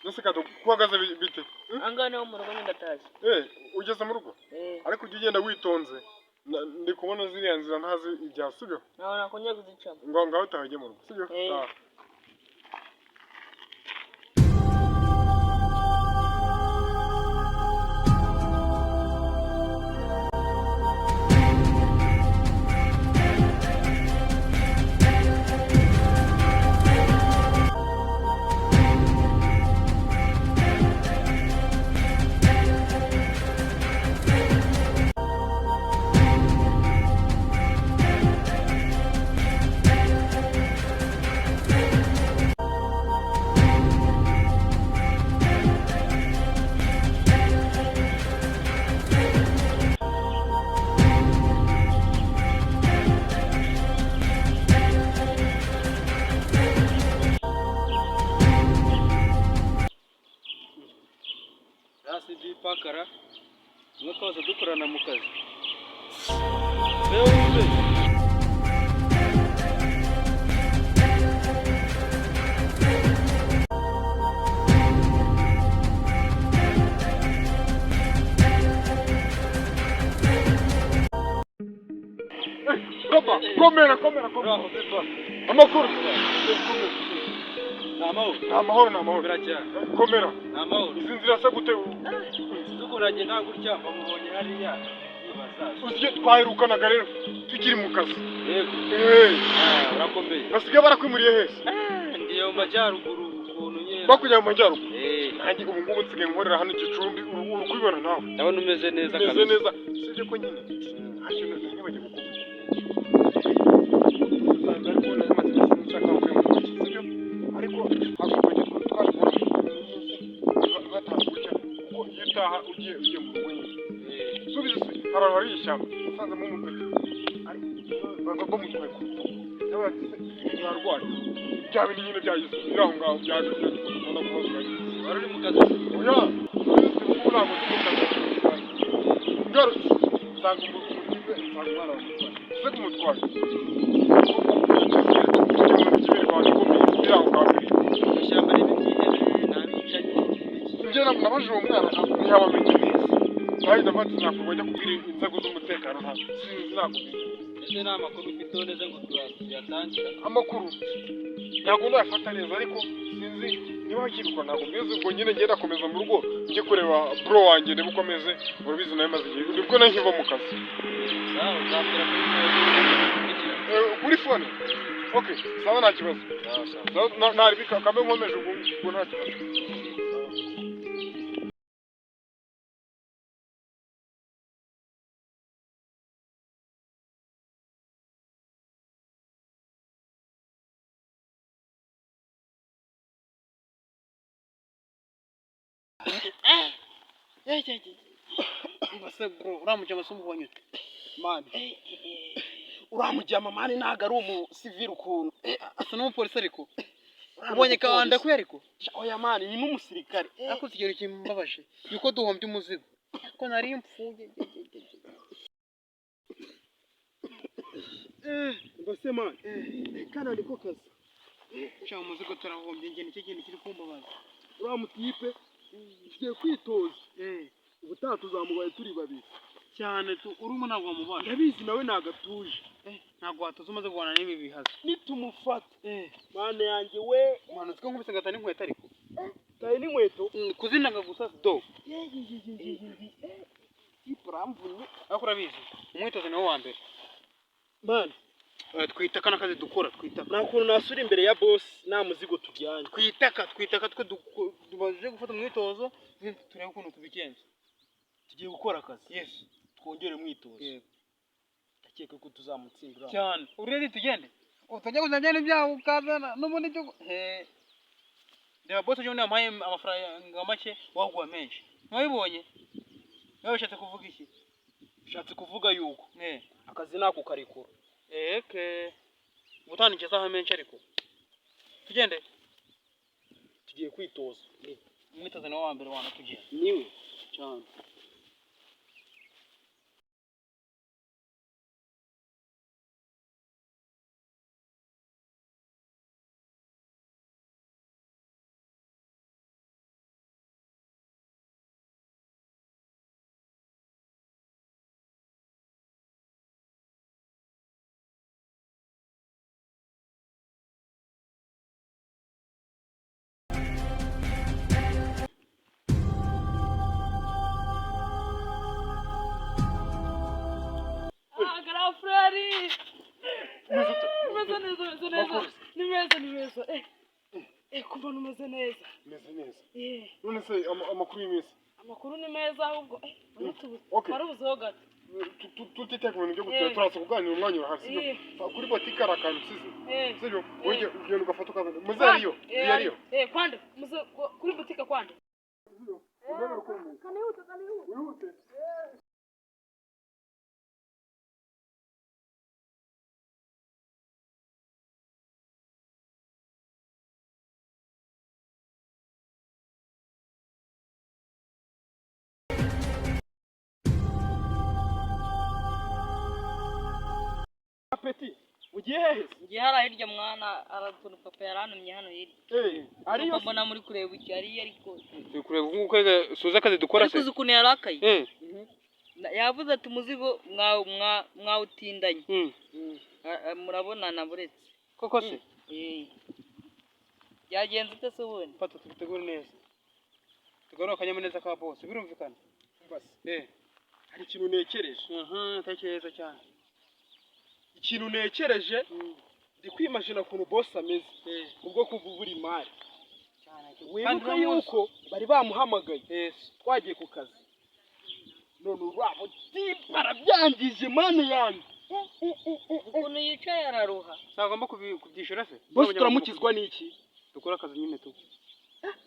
Nese kado kuhagaze bite? Ahangaha niho mu rugo ndatashye. Eh, ugeze mu rugo? Eh. Ariko ujya ugenda witonze. Ndi kubona ziriya nzira ntazi ibya, sibyo? Ntabwo nakongera kuzicamo. Ngo ngaho utaha ujye mu rugo, sibyo? Eh. Taha. Rasi di pakara umwe twose dukorana mu kazi. Wewe wumve. Koba, komera, komera, komera. Uraho pepa. Amakuru. Ni amahoro. Ni amahoro, ni amahoro. Komera cyane. Komera. Ni amahoro. Izi nzira se gute? Sinzi ukuntu agenda gutya mbamubonye hariya yibaza. Uzi twaherukanaga rero tukiri mu kazi. Yego. Eh, Ah, urakomeye. basigaye barakwimuriye hese? Ndiye mu majyaruguru ukuntu nyine. Bakujyanye mu majyaruguru. Eh, Nanjye ubu ngubu nsigaye nkorera hano i Gicumbi, uri kubibona nawe. Ndabona umeze neza. Meze Kabisa. neza. Sibyo ko nyine nta kintu ntibagiye gukora. Usanga ariko nari maze iminsi nshaka mvuye mu ntoki, sibyo? Ariko ntabwo twagiye twaje kubona batanga gutya, kuko iyo utaha ugiye mu rugo nyine. Subiza se, hari ahantu hari ishyamba usanzemo umupeti ariko bamutwaye ku rutugu. Nawe ati se mwarwaye bya bintu nyine byagize biri aho ngaho byaje ubona ko bazanye. Wari uri mu kazi? Oya, subiza ubu ntabwo ndi mu kazi. Ngarutse nsanga umutipe, nsanga umwana bamutwaye. Se kumutwaye tujya mu by'imirwano ikomeye biri aho ngaho biri. Ishyamba ririmo ibyihebe n'abicanyi n'ibiki. Njye nabajije uwo mwana ntiyabamenye neza. Nanjye ndavuga ati ntabwo bajya kubwira inzego z'umutekano, ntabwo sinzi, ntabwo mbizi. Ese nta makuru ufiteho neza ngo tuyatangira? Amakuru ntabwo ndayafata neza, ariko sinzi niba bakibikora, ntabwo mbizi. Ubwo nyine ngenda komeza mu rugo njye kureba bro wanjye ndebe uko ameze. Urabizi nawe maze igihe nibwo nawe nkiva mu kazi. Sawa, uzambwira kuri phone ukurikira. Eh, kuri phone, okay, sawa, nta kibazo. Sawa sawa. Sawa, ntaribika kambe nkomeje ubwo ubwo nta kibazo. Mbese bro, uriya se umubonye ute? Man, uriya mujyama, man, ntabwo ari umusivili ukuntu. Asa n'umupolisi ariko ubonye kabanda kwe ariko. Oya man, ni n'umusirikare. Ariko ikintu kimbabaje yuko duhombye umuzigo ko nari mpfuye. Mbese man, kano niko kazi. Sha, umuzigo turahombye, njye nicyo kintu kiri kumbabaza. Uriya mutipe tugiye kwitoza, ubutaha tuzamubaye turi babiri. Cyane tu, urimo ntabwo wamubasha. Ndabizi, nawe ntabwo atuje. Ntabwo watuza umaze guhana n'ibi bihaza. Nitumufata, mana yanjye we! Umanutse ko nkubise ngata n'inkweto ariko. Taye n'inkweto. Kuzinaga gusa do. Tipe uramvunye. Ariko urabizi umwitozo niwo wa mbere. Man. Twita kana kazi dukora twita. Nta kuntu nasura imbere ya boss nta muzigo tujyanye. Twitaka, twitaka twe tumaze gufata umwitozo, turebe ukuntu tubigenza. Tugiye gukora akazi. Yes. Twongere umwitozo. Yego. Ndakeka ko tuzamutsinda uriya. Cyane. Uredi tugende. Utajya kuzana ibyawe ukazana n'ubundi byo he. Reba boss ejo yampaye amafaranga make, waguha menshi. Mwabibonye? Nawe ushatse kuvuga iki? Ushatse kuvuga yuko Eh. akazi nako karekura. Eke. Ubutanikiza aho menshi ariko. Tugende. Tugiye kwitoza. Umwitozo ni wo wa mbere wana tugenda. Niwe. Cyane. Ah, grand frère! Umeze neza, umeze neza. Ni meza, ni meza. Eh, eh, kuba umeze neza. Meze neza. Eh, None se amakuru y'iminsi? Amakuru ni meza ahubwo. Eh, Okay. wari ubuzeho gato. Tutite ku bintu byo gutera, Eh. turaza kuganira, umwanya urahari, sibyo? Eh. Kuri botike hari akantu usize, Eh. sibyo? Wowe ugenda ugafata ukazana muze, ariyo Eh, iyo ariyo. Eh, kwande, muze kuri butike kwande. Kanihute, kanihute, wihute. Apeti, ugiye hehe? Ngiye hariya hirya mwana, aratuntu papa yarantumye hano hirya. Eh, ariyo. Papa mbona muri kureba iki ariyo ariko. Turi kureba nk'uko suza akazi dukora Ariko se. uzi ukuntu yarakaye? Eh. Yavuze ati umuzigo mwawutindanye. Murabonana buretse. Koko se? Eh. Byagenze ute se ubundi? Fata tubitegure neza. Tugarure akanyamuneza ka boss, birumvikana. Basi. Eh. Hari ikintu nekereje. Tekereza cyane. Ikintu nekereje, ndi kwimagina ukuntu boss ameze ubwo kuvubura imari. Kandi Wibuka yuko bari bamuhamagaye Yes. twagiye ku kazi, none urabo tipe arabyangije, mani yanjye. Ukuntu yicaye araruha. Nagomba kubyishyura se? Boss turamukizwa n'iki? Dukora akazi nyine tu.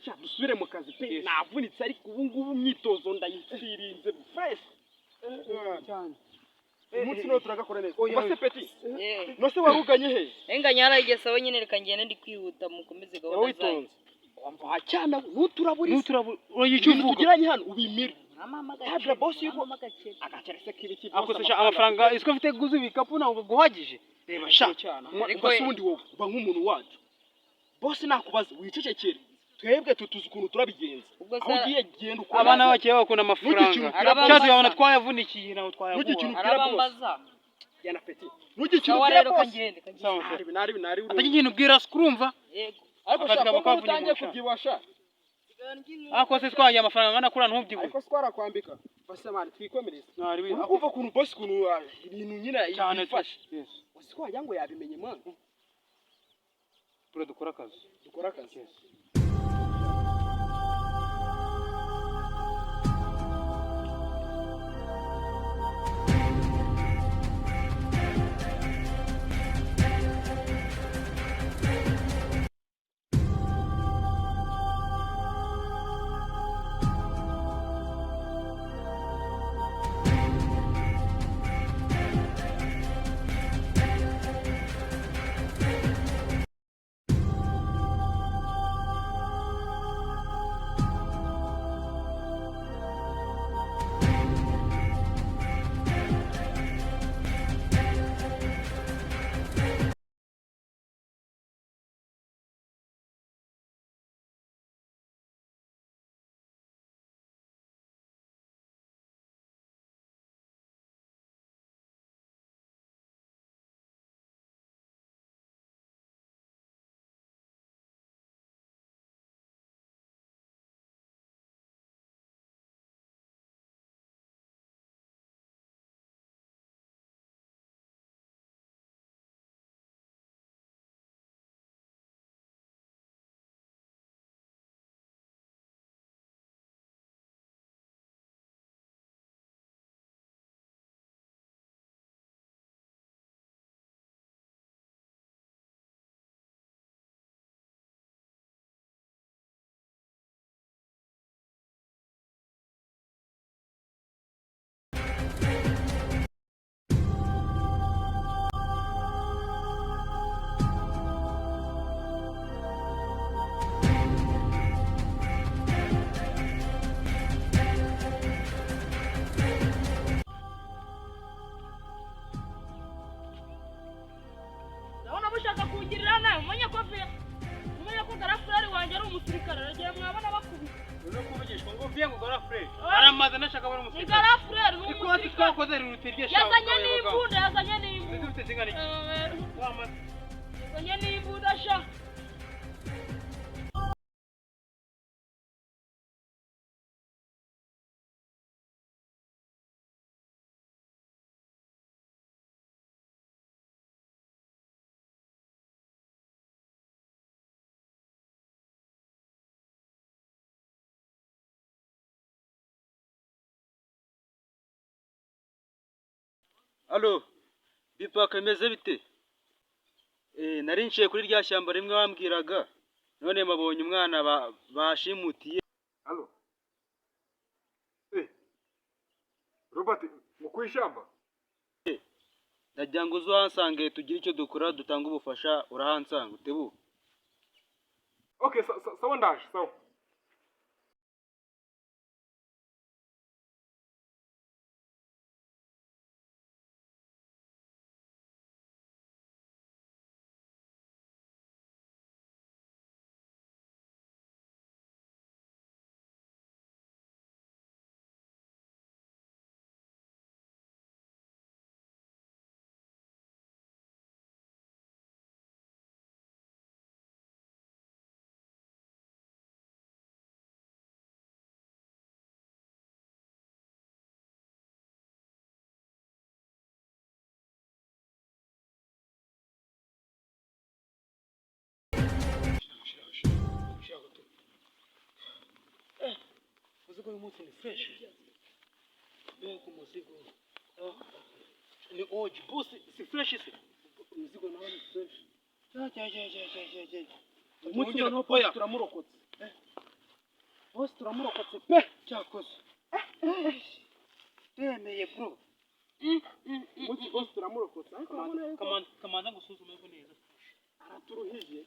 Sha, dusubire mu kazi pe. Yes. Navunitse ariko ubu ngubu imyitozo ndayifirinze fresh. Cyane. Umunsi niwo turagakora neza. Oya, Ubase peti. Eh. Nose waruganye he? Enga nyarayigeze aho nyine, reka ngende ndi kwihuta, mukomeze gahunda zanyu. Witonze. Wamva cyana nuturaburiza. Nuturabura urayica Ibintu uvuga. tugiranye hano ubimire. Mama. Boss yuko agacere se k'ibiki. Akosesha amafaranga isiko afite guza ibikapu ntabwo guhagije. Reba sha. Cyane. Ariko Ubase ubundi wowe uba nk'umuntu wacu. Boss nakubaza wicecekere. Twebwe tutuzi ukuntu turabigenza. Ubwo Aho se ugiye genda ukora. Abana bakeye bakunda Ntugire amafaranga. ikintu Arabambaza. Cyacu yabona twayavunikiye ntabwo Ntugire ikintu twayaguha. ubwira boss. Arabambaza. Yana peti. Ntugire ikintu Sawa ubwira rero boss. kangende kangende. Sawa se. Naribi naribi naribi. Atagira ikintu ubwira sikurumva. Yego. Ariko Akazi shaka kaba ko kavunnye utangiye umusha. kubyibasha. Ako se twagiye amafaranga angana kuriya ntubyibuhe. Ariko twarakwambika. Base mani twikomereze. Naribi. Uri kumva ukuntu boss ukuntu ibintu nyine Cyane yifashe. Yes. Uzi ko wagira ngo yabimenye mwana. Bro, dukora akazi. Dukora akazi. Yes. Nakubwiye ngo grand frère aramaze nashaka bari Ni umusirikare. grand frère, ni Ikoti umusirikare. twakoze riruta iryo sha. Yazanye n'imbunda, yazanye n'imbunda. Dufite zingana iki? Wamaze. Yazanye n'imbunda sha. Alo, bipaka bimeze bite? Nari nciye kuri rya shyamba rimwe wambwiraga, none mabonye umwana bashimutiye. Halo. Robert, ngo ku ishyamba? Ndagira ngo uze uhansange tugire icyo dukora, dutange ubufasha, urahansanga utebuke. Okay, sawa ndaje, sawa. Muzigo uyu munsi ni fresh. Mbega umuzigo. Ni oji boss, si fresh se. Umuzigo nawe ni fresh. Ya ya ya ya ya ya ya. Uyu munsi Wongera- noneho oya. boss turamurokotse. Boss turamurokotse pe. Cyakoze. Ndemeye bro. Umunsi boss turamurokotse. Ariko urabona yuko Kamanza kamanza ngusuzume ko neza. araturuhije.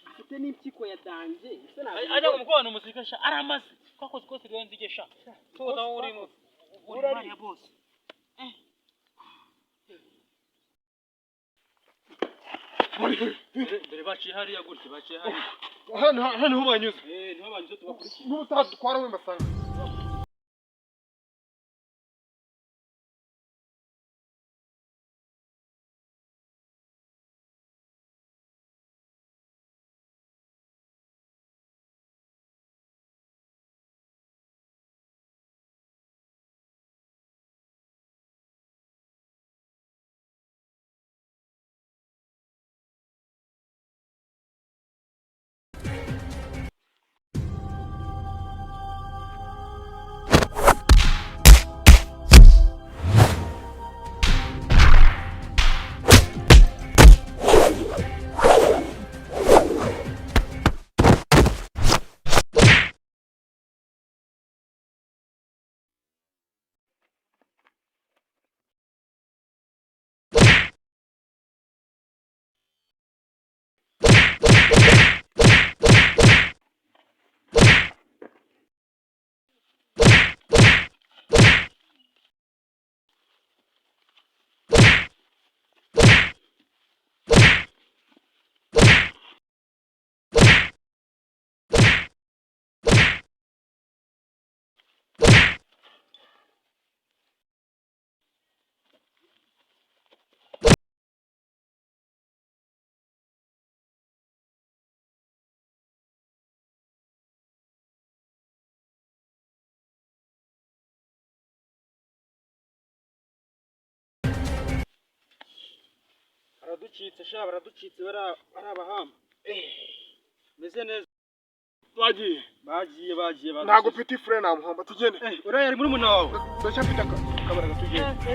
Afite n'impyiko ya danje. Ese ntabwo Ajya ngo mukobwa ni umusirikare sha aramaze. Twakoze ikosi rero nzige sha. Tuza aho uri mu uri Urari. mari ya boss. Dore baciye hariya gutya, baciye hariya. Hano hano ho banyuze. Niho banyuze tubakurikiye. N'ubutaha dutwara we mbasanga. Baraducitse sha, baraducitse bari abahamba. Meze neza. Bagiye. Bagiye bagiye badusize. Ntabwo petit frère namuhamba, tugende. Uriya yari murumuna wawe. Ndacyafite akabaraga, tugende.